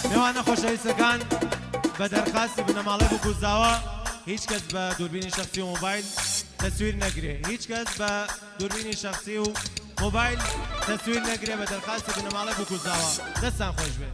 میوانە خۆشەویستەکان، بە دەرخواستی بنەماڵەی بکوزاوە هیچ کەس بە دووربینی شخصی و مۆبایل تەسویر نەگرێ. هیچ کەس بە دووربینی شخصی و مۆبایل تەسویر نەگرێ بە دەرخواستی بنەماڵەی بکوزاوە. دەستان خۆش بێ.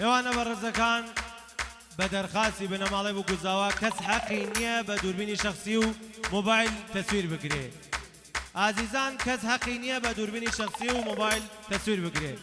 میوانە بەڕێزەکان، بە دەرخواستی بنەماڵەی بکوزاوە کەس حەقی نییە بە دووربینی شخصی و مۆبایل تەسویر بکرێ. ئازیزان، کەس حەقی نییە بە دووربینی شخصی و مۆبایل تەسویر بکرێ.